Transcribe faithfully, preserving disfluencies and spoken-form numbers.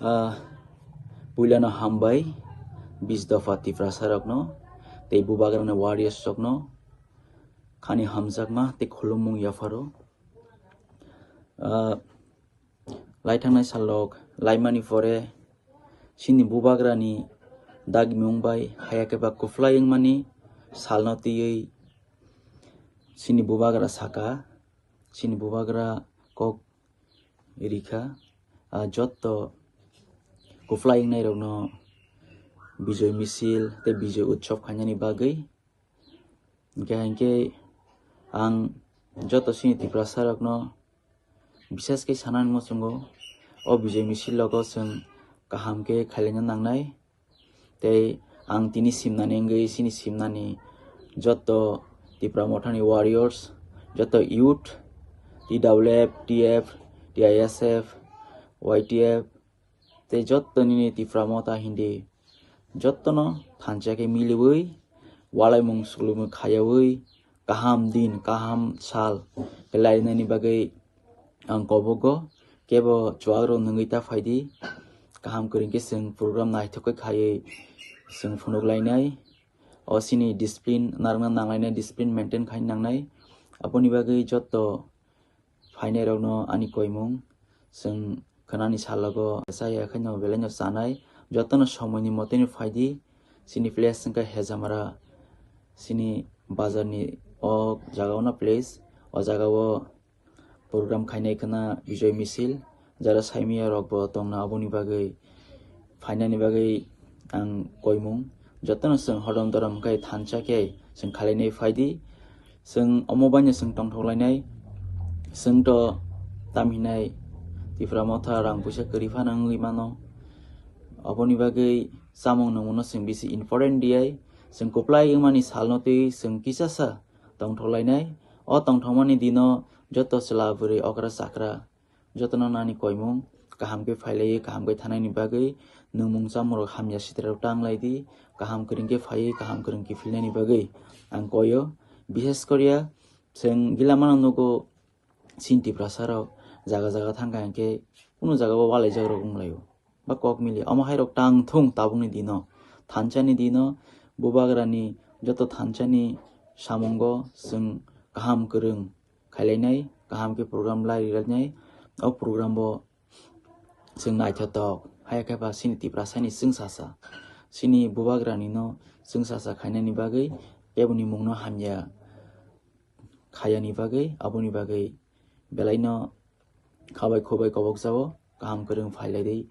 Ah, puilano hambai, bis dopha Tiprasa rokno, tei bubagrani warriors rokno, khani hamjakma tei khulumung yapharo. Ah, laithangnai salrok laimani pore, chini bubagrani dagimung bai haya khe ba kwphlai wngmani salno twiwi chini bubagra saka, chini bubagra kok rikha, ah, jotto kwphlai wngnairokno Bijoy Misil tei Bijoy Utsav khainani bagwi. Hinkhe, hinkhe ang jotto chini Tiprasa rokno bisas khe sanani muchungo, o Bijoy Misil logo chwng kaham khe khailaina nangnai. Tei ang tini simnani wngwi chini simnani jotto Tipra Mothani warriors, jotto youth, T W F, T F, T I S F, Y T F, tei jotto nini Tipra Motha Hindi, jottono thansa khe miliwi, walaimung suklumung khayawi, kaham din, kaham sal khe lainani bagwi ang kobogo. Kebo chuak rok nungwi ta phaidi, kaham kwrwng khe chwng program naithok khe khaiwi chwng phunuk lainai. O chini discipline narwkna nanglainai, discipline maintain khai nangnai. Aboni bagwi jotto phainairokno ani koimung chwng khwnani salogo chaya khaino belaino chanai. Jottono somoini moteni phaidi, chini place wngkha Hejamara, chini bazarni o jagao no place, o jagao program khainai khwna Bijoy Misil, jara saimaya rokbo tongna, aboni bagwi phainani bagwi ang koimung. Jotono chwng hodom dorom khe thansa khe chwng khalainai phaidi, chwng omo baino chwng tongthok lainai, chwng to tamhinai Tipra Motha rang puisa kwrwi phano wngwi mano. Aboni bagwi chamung nungmungno chwng bisi important diyai, chwng kwplai wngmani salno twi chwng kisasa tongthok lainai. O tongthokmani dino joto chwla bwrwi okra chakra jotono nani koimung kaham khe phailaiwi kaham khe thanaini bagwi nungmung chamungrok hamya sitrarok ta wnglaidi, kaham kwrwng khe phaiwi kaham kwrwng kiphilnani bagwi ang koio. Bishes koriya chwng gila mano nugo chini Tiprasarok jaga jaga thangkha hinkhe kunu jagao walaijakrok wnglaio. Ba kok mili. Omo hai rok tang thung tabukni dino, thansani dino, bubagrani joto thansani samungo chwng kaham kwrwng khailainai, kaham khe program lai rilainai. O program bo chwng naithotok, haya khe ba chini Tiprasani chwngsasa, chini bubagrani no chwngsasa khainani bagwi, keboni mungno hamya khayani bagwi, aboni bagwi belaino khabai khubai kobokjao, kaham kwrwng phailaidi,